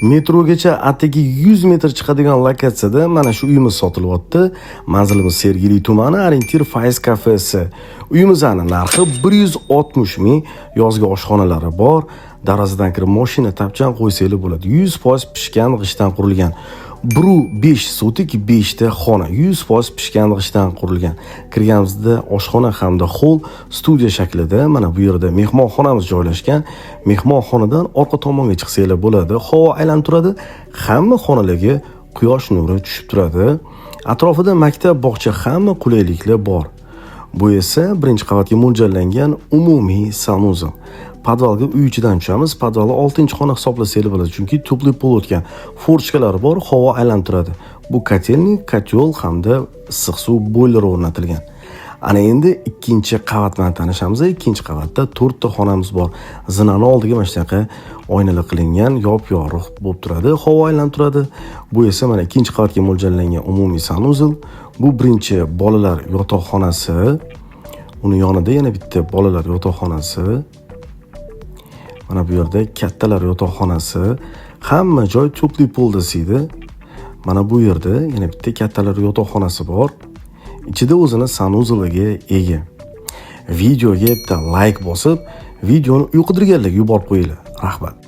Metrogacha atigi 100 metr chiqadigan lokatsiyada mana shu uyimiz sotilyapti. Manzilimiz Sergeli tumani, Orientir Fayz kafesi. Uyimizni narxi 160 ming, yozgi oshxonalari bor. Darvozadan kirib mashina tapchan qo'ysanglar bo'ladi. 100% pishgan g'ishtdan qurilgan. 1,5 sotik, 5 ta xona, 100% pishgan g'ishtdan qurilgan. Kirganimizda oshxona hamda xoll studiya shaklida, mana bu yerda mehmonxonamiz joylashgan. Mehmonxonadan orqa tomonga chiqsanglar bo'ladi. Havo aylanib turadi. Hamma xonalarga quyosh nuri tushib turadi. Atrofida maktab, bog'cha, hamma qulayliklar bor. Bu esa birinchi qavatga mo'ljallangan umumiy санузел. Podvalga uy ichidan tushamiz. Podvalni 6-xona hisoblasanglar bo'ladi, chunki теплый pol o'tgan. Форточка lari bor, havo aylanib turadi. Bu котельный, котёл hamda issiq suv boyleri o'rnatilgan. Ana endi ikkinchi qavat bilan tanishamiz. Ikkinchi qavatda to'rtta xonamiz bor. Zinani oldiga mana shunaqa oynalar qilingan, yop-yorug' bo'lib turadi, havo aylanib turadi. Bu esa mana ikkinchi qavatga mo'ljallangan umumiy санузел. Bu birinchi bolalar yotoqxonasi. Uni yonida yana bitta bolalar yotoqxonasi. Mana bu yerda kattalar yotoqxonasi. Hamma joy теплый pol desiydi. Mana bu yerda yana bitta kattalar yotoqxonasi bor. Ichida o'zini санузел iga ega. Videoga bitta layk bosib, videoni uy qidirganlarga yuborib qo'yinglar. Rahmat.